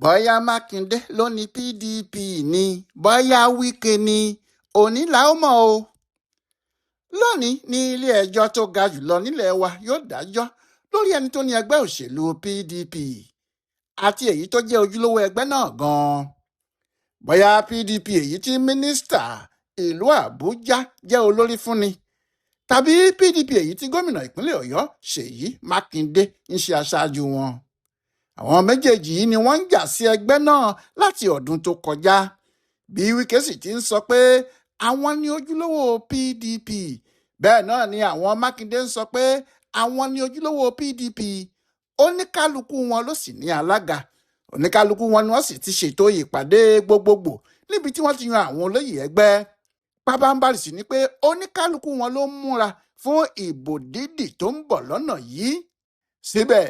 Bóyá Mákindé ló ní PDP ní, bóyá Wike ní, òní là ó mọ̀ o. Lónìí ní ilé-ẹjọ́ tó ga jù lọ nílẹ̀ wa yóò dájọ́ lórí ẹni tó ní ẹgbẹ́ òṣèlú PDP àti èyí tó jẹ́ ojúlówó ẹgbẹ́ náà gan-an. Bóyá PDP èyí tí mínísítà ìlú Àbújá jẹ́ olórí fún ni, tàbí PDP èyí tí gómìnà ìpínlẹ̀ Ọ̀yọ́ Ṣèyí Mákindé ń ṣe aṣáájú wọn. Àwọn méjèèjì yìí ni wọ́n ń jà sí ẹgbẹ́ náà láti ọdún tó kọjá. Bí Wike sì ti ń sọ pé àwọn ni ojúlówó PDP, bẹ́ẹ̀ náà ni àwọn Mákindé ń sọ pé àwọn ni ojúlówó PDP. Oníkálukú wọn ló sì ní alága, oníkálukú wọn ni wọ́n sì ti ṣètò ìpàdé gbogbogbò níbi tí wọ́n ti yan àwọn olóyè ẹgbẹ́. Pabambarì sì ni pé oníkálukú wọn ló ń múra fún ìbò dídì tó ń bọ̀ lọ́nà yìí. Síbẹ̀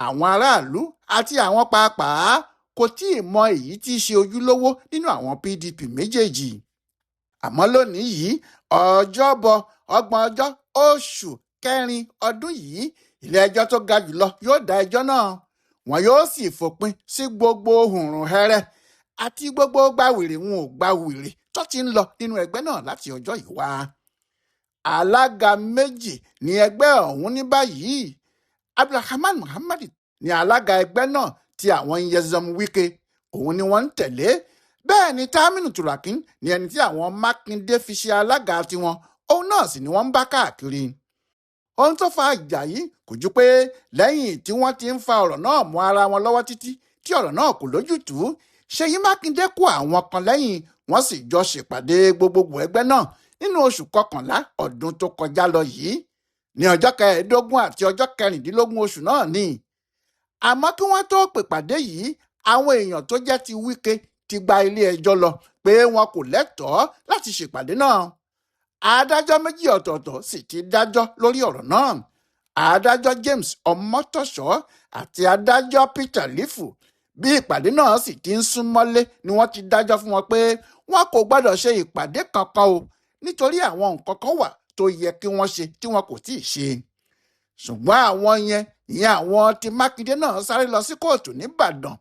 àwọn aráàlú àti àwọn pàápàá kò tí ì mọ èyí tí í ṣe ojúlówó nínú àwọn PDP méjèèjì. Àmọ́ lónìí yìí, Ọjọ́bọ̀, 30 ọjọ́ oṣù kẹrin ọdún yìí, ilé-ẹjọ́ tó ga jùlọ yóò dá ẹjọ́ náà. Wọn yóò sì fòpin sí gbogbo hùrùnhẹrẹ àti gbogbo gbàwèrè wọn ò gbàwèrè tó ti ń lọ nínú ẹgbẹ́ náà láti ọjọ́ yìí wá. Alága méjì ní ẹgbẹ́ ọ̀hún ní báyìí. Abdulrahman Muhammad ní alága ẹgbẹ́ náà tí àwọn Nyesom Wike, òun ni wọ́n ń tẹ̀lé. Bẹ́ẹ̀ ni Taminu Turakin ní ẹni tí àwọn Mákindé fi ṣe alága tiwọn, òun náà sì ni wọ́n ń bá káàkiri. Ohun tó fa ìjà yìí kò ju pé lẹ́yìn tí wọ́n ti ń fa ọ̀rọ̀ náà mọ́ ara wọn lọ́wọ́ títí tí ọ̀rọ̀ náà kò lójútùú, Ṣèyí Mákindé kó àwọn kan lẹ́yìn, wọ́n sì jọ ṣèpàdé gbogbogbò ẹgbẹ́ náà nínú oṣù kọkànlá ọdún tó kọjá lọ yìí, ní ọjọ́ 15 àti ọjọ́ 16 oṣù náà ni. Àmọ́ kí wọ́n tó pèpàdé yìí, àwọn èèyàn tó jẹ́ ti Wike ti gba ilé ẹjọ́ lọ pé wọn kò lẹ́tọ̀ọ́ láti ṣèpàdé náà. Adájọ́ méjì ọ̀tọ̀ọ̀tọ̀ sì ti dájọ́ lórí ọ̀rọ̀ náà. Adájọ́ James Ọmọ́tọ̀ṣọ́ àti adájọ́ Peter Lifu. Bí ìpàdé náà sì ti ń súnmọ́lé ni wọ́n ti dájọ́ fún wọn pé wọn kò gbọ́dọ̀ ṣe ìpàdé kankan o, nítorí àwọn nǹkan kan wà tó yẹ kí wọ́n ṣe tí wọn kò tíì ṣe. Ṣùgbọ́n àwọn yẹn, ìyẹn àwọn tí Mákindé náà sáré lọ sí kóòtù nìbàdàn,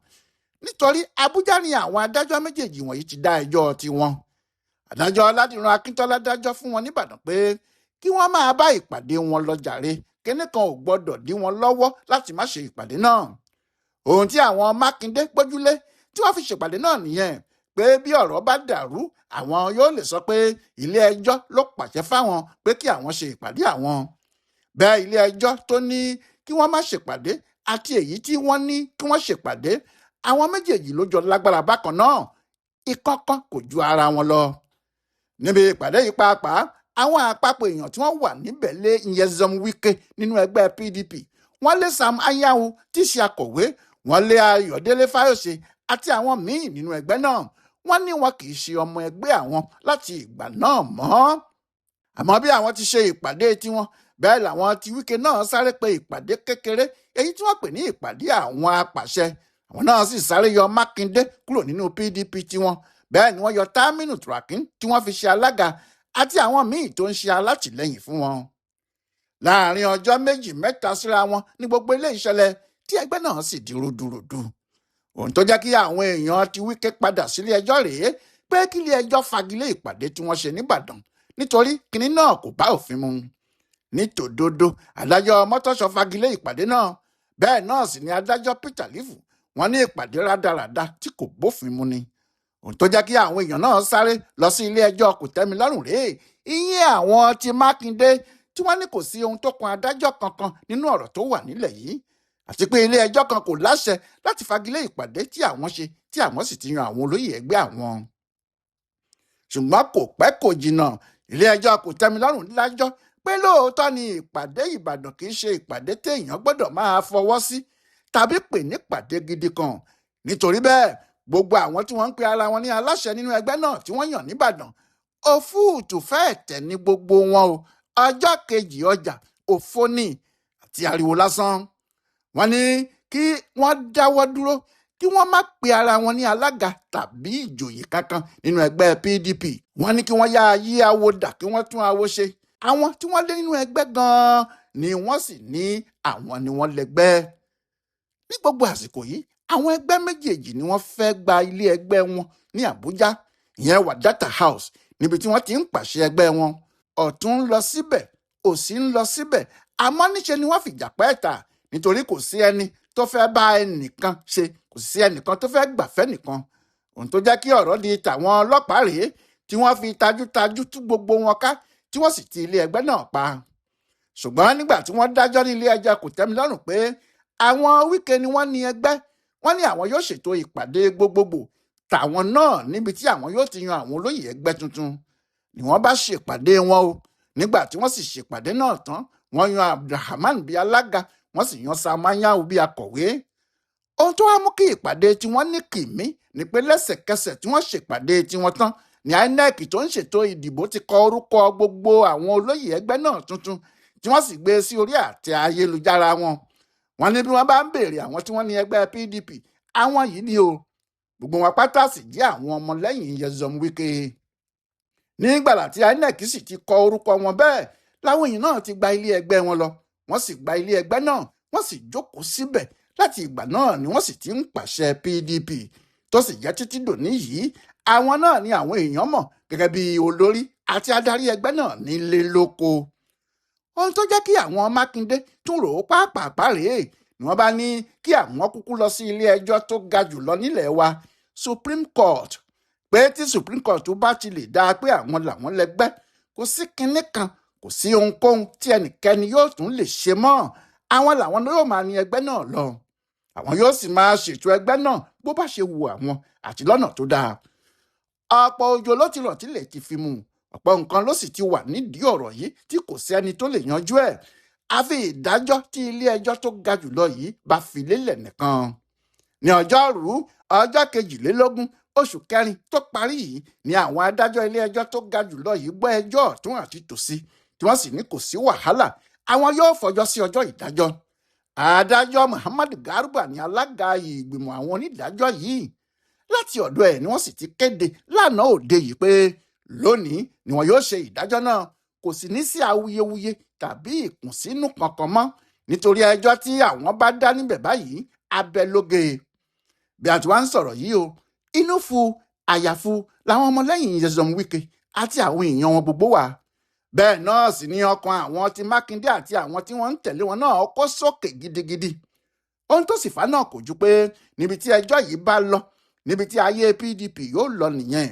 nítorí Àbújá ni àwọn adájọ́ méjèèjì wọ̀nyí ti dá ẹjọ́ tiwọn. Adájọ́ Ọládìran Akíntọ́lá dájọ́ fún wọn nìbàdàn pé kí wọ́n máa bá ìpàdé wọn lọ jàre, kíní kan ò gbọ́dọ̀ dí wọn lọ́wọ́ láti má ṣe ìpàdé náà. Ohun tí àwọn Mákindé gbójúlé tí wọ́n fi ṣèpàdé náà nìyẹn, pé bí ọ̀rọ̀ bá dàrú, àwọn yóò lè sọ pé ilé ẹjọ́ ló pàṣẹ fáwọn pé kí àwọn ṣe ìpàdé àwọn. Bẹ́ẹ̀ ilé ẹjọ́ tó ní kí wọ́n má ṣèpàdé àti èyí tí wọ́n ní kí wọ́n ṣèpàdé, àwọn méjèèjì ló jọ lágbára bákan náà, ìkọ̀kan kò ju ara wọn lọ. Níbi ìpàdé yìí pàápàá, àwọn àpapọ̀ èèyàn tí wọ́n wà níbẹ̀ lé Nyesom Wike nínú ẹgbẹ́ PDP, wọ́n lé Sam Anyanwu tí í ṣe akọ̀wé, wọ́n lé Ayọ̀délé Fáyọ̀ṣe àti àwọn míì nínú ẹgbẹ́ náà. Wọ́n ní wọn kì í ṣe ọmọ ẹgbẹ́ àwọn láti ìgbà náà mọ́. Àmọ́ bí àwọn ti ṣe ìpàdé tiwọn, bẹ́ẹ̀ làwọn ti Wike náà sáré pe ìpàdé kékeré, èyí tí wọ́n pè ní ìpàdé àwọn apàṣẹ. Àwọn náà sì sáré yọ Mákindé kúrò nínú PDP tiwọn. Bẹ́ẹ̀ ni wọ́n yọ Taminu Turakin tí wọ́n fi ṣe alága àti àwọn míì tó ń ṣe alátìlẹ́yìn fún wọn. Láàárín ọjọ́ méjì mẹ́ta síra wọn ní gbogbo ilé ìṣẹ̀lẹ̀ tí ẹgbẹ́ náà sì di rúdurùdu. Ohun tó jẹ́ kí àwọn èèyàn ti Wike padà sílé ẹjọ́ rèé pé kí ilé ẹjọ́ fagilé ìpàdé tí wọ́n ṣe nìbàdàn, nítorí kinní náà kò bá òfin mu. Nítòdodo, adájọ́ Ọmọ́tọ́ṣọ́ fagilé ìpàdé náà. Bẹ́ẹ̀ náà sì ni adájọ́ Peter Lifu, wọ́n ní ìpàdé rádaràda tí kò bófin mu ni. Ohun tó jẹ́ kí àwọn èèyàn náà sáré lọ sí ilé ẹjọ́ kòtẹ́milọ́rùn rèé, ìyẹn àwọn ti Mákindé tí wọ́n ní kò sí ohun tó kan adájọ́ kankan nínú ọ̀rọ̀ tó wà nílẹ̀ yìí, àti pé ilé ẹjọ́ kan kò láṣẹ láti fagilé ìpàdé tí àwọn ṣe, tí àwọn sì ti yan àwọn olóyè ẹgbẹ́ àwọn. Ṣùgbọ́n kò pẹ́ kò jìnnà, ilé ẹjọ́ kòtẹ́milọ́rùn dájọ́ pé lóòótọ́ ni ìpàdé Ìbàdàn kì í ṣe ìpàdé téèyàn gbọ́dọ̀ máa fọwọ́ sí tàbí pè ní pàdé gidi kan. Nítorí bẹ́ẹ̀, gbogbo àwọn tí wọ́n ń pe ara wọn ní aláṣẹ nínú ẹgbẹ́ náà tí wọ́n yàn nìbàdàn, òfúùtù fẹ́ẹ̀ tẹ̀ ní gbogbo wọn o. Ọjọ́ kejì ọjà òfo ní àti ariwo lásán. Wọ́n ní kí wọ́n dáwọ́ dúró, kí wọ́n má pe ara wọn ní alága tàbí ìjòyè kankan nínú ẹgbẹ́ PDP. Wọ́n ní kí wọ́n yá yí awo dà, kí wọ́n tún awo ṣe. Àwọn tí wọ́n lé nínú ẹgbẹ́ gan-an ni wọ́n sì ní àwọn ni wọ́n lẹ́gbẹ́. Ní gbogbo àsìkò yìí, Àwọn ẹgbẹ́ méjèèjì ni wọ́n fẹ́ gba ilé ẹgbẹ́ wọn ní Àbújá, ìyẹn Wadata House, níbi tí wọ́n ti ń pàṣẹ ẹgbẹ́ wọn. Ọ̀tún ń lọ síbẹ̀, òsì ń lọ síbẹ̀, àmọ́ níṣe ni wọ́n fìjà pẹ́ ta, nítorí kò sí ẹni tó fẹ́ bá ẹnìkan ṣe, kò sí ẹnìkan tó fẹ́ gbàfẹ́ nìkan. Ohun tó jẹ́ kí ọ̀rọ̀ di tàwọn ọlọ́pàá rèé tí wọ́n fi tajútajú tú gbogbo wọn ká, tí wọ́n sì ti ilé ẹgbẹ́ náà pa. Ṣùgbọ́n nígbà tí wọ́n dájọ́ ní ilé ẹjọ́ kòtẹ́milọ́rùn pé àwọn Wike ni wọ́n ní ẹgbẹ́, wọ́n ní àwọn yóò ṣètò ìpàdé gbogbogbò tàwọn náà níbi tí àwọn yóò ti yan àwọn olóyè ẹgbẹ́ tuntun. Ni wọ́n bá ṣèpàdé wọn o. Nígbà tí wọ́n sì ṣèpàdé náà tán, wọ́n yan Abdulrahman bíi alága, wọ́n sì yan Sam Anyanwu bíi akọ̀wé. Ohun tó wá mú kí ìpàdé tí wọ́n ní kìmí ni pé lẹ́sẹ̀kẹsẹ̀ tí wọ́n ṣèpàdé tiwọn tán ní INEC tó ń ṣètò ìdìbò ti kọ orúkọ gbogbo àwọn olóyè ẹgbẹ́ náà tuntun, tí wọ́n sì gbé sí orí àtẹ ayélujára wọn. Wọ́n ní bí wọ́n bá ń béèrè àwọn tí wọ́n ní ẹgbẹ́ PDP, àwọn yìí ni o. Gbogbo wọn pátá sì jẹ́ àwọn ọmọlẹ́yìn Nyesom Wike. Nígbàlà tí INEC sì ti kọ orúkọ wọn bẹ́ẹ̀, láwọn èèyàn náà ti gba ilé ẹgbẹ́ wọn lọ. Wọ́n sì gba ilé ẹgbẹ́ náà, wọ́n sì jókòó síbẹ̀. Láti ìgbà náà ni wọ́n sì ti ń pàṣẹ PDP, tó sì jẹ́ títí dòní yìí, àwọn náà ni àwọn èèyàn mọ̀ gẹ́gẹ́ bí olórí àti adarí ẹgbẹ́ náà nílé lóko. Ohun tó jẹ́ kí àwọn Mákindé tún rò ó pàápàá rèé ni wọ́n bá ní kí àwọn kúkú lọ sí ilé ẹjọ́ tó ga jù lọ nílẹ̀ wa, Supreme Court, pé tí Supreme Court bá ti lè dáa pé àwọn làwọn lẹ́gbẹ́, kò sí kinní kan, kò sí ohunkóhun tí ẹnikẹ́ni yóò tún lè ṣe mọ́. Àwọn làwọn yóò máa ní ẹgbẹ́ náà lọ, àwọn yóò sì máa ṣètò ẹgbẹ́ náà bó bá ṣe wù àwọn àti lọ́nà tó dáa. Ọ̀pọ̀ òjò ló ti rọ̀ tílẹ̀ ti fi mu, ọ̀pọ̀ nǹkan ló sì ti wà nídìí ọ̀rọ̀ yìí tí kò sẹ́ni tó lè yanjú ẹ̀, àfi ìdájọ́ tí ilé ẹjọ́ tó ga jùlọ yìí bá fi lélẹ̀ nìkan. Ní ọjọ́rùú ọjọ́ 22 oṣù kẹrin tó parí yìí ni àwọn adájọ́ ilé ẹjọ́ tó ga jùlọ yìí gbọ́ ẹjọ́ ọ̀tún àti tòsì, tí wọ́n sì ní kò sí wàhálà, àwọn yóò fọjọ́ sí ọjọ́ ìdájọ́. Adájọ́ Muhammadu Garba ní alága ìgbìmọ̀ àwọn onídàájọ́ yìí. Láti ọ̀dọ̀ ẹ̀ ni wọ́n sì ti kéde lánàá òde yìí pé lónìí ni wọn yóò ṣe ìdájọ́ náà, kò sì ní sí awuyewuye tàbí ìkùnsínú kankan mọ́, nítorí ẹjọ́ tí àwọn bá dá níbẹ̀ báyìí abẹ́lóge. Bí a ti wá ń sọ̀rọ̀ yìí o, inú fu àyàfu làwọn ọmọlẹ́yìn Nyesom Wike àti àwọn èèyàn wọn gbogbo wà. Bẹ́ẹ̀ náà sì ni ọkàn àwọn tí Mákindé àti àwọn tí wọ́n ń tẹ̀lé wọn náà kó sókè gidigidi. Ohun tó sì fà náà kò ju pé níbi tí ẹjọ́ yìí bá lọ, níbi tí ayé PDP yóò lọ nìyẹn.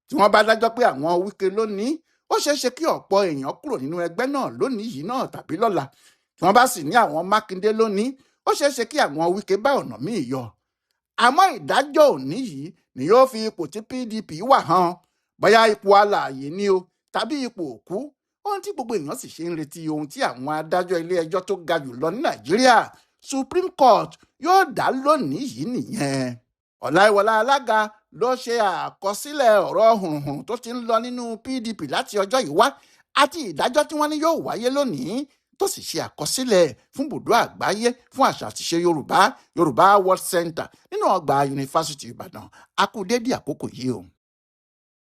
Tí wọ́n bá dájọ́ pé àwọn Wike lónìí, ó ṣeé ṣe kí ọ̀pọ̀ èèyàn kúrò nínú ẹgbẹ́ náà lónìí yìí náà tàbí lọ́la. Tí wọ́n bá sì ní àwọn Mákindé lónìí, ó ṣeé ṣe kí àwọn Wike bá ọ̀nà míì yọ. Àmọ́ ìdájọ́ òní yìí ni yóò fi ipò tí PDP wà hàn, bóyá ipò alààyè ni o tàbí ipò òkú. Ohun tí gbogbo èèyàn sì ṣe ń retí ohun tí àwọn adájọ́ ilé ẹjọ́ tó ga jù lọ ní Nàìjíríà, Supreme Court, yóò dá lónìí yìí nìyẹn. Ọláìwọlá Alága ló ṣe àkọsílẹ̀ ọ̀rọ̀ hùrùhùn tó ti ń lọ nínú PDP láti ọjọ́ yìí wá àti ìdájọ́ tí wọ́n ní yóò wáyé lónìí, tó sì ṣe àkọsílẹ̀ fún bùdó àgbáyé fún àṣà àtiṣe Yorùbá, Yorùbá World Center, nínú ọgbà Yunifásítì Ìbàdàn. A kú dédé àkókò yìí o.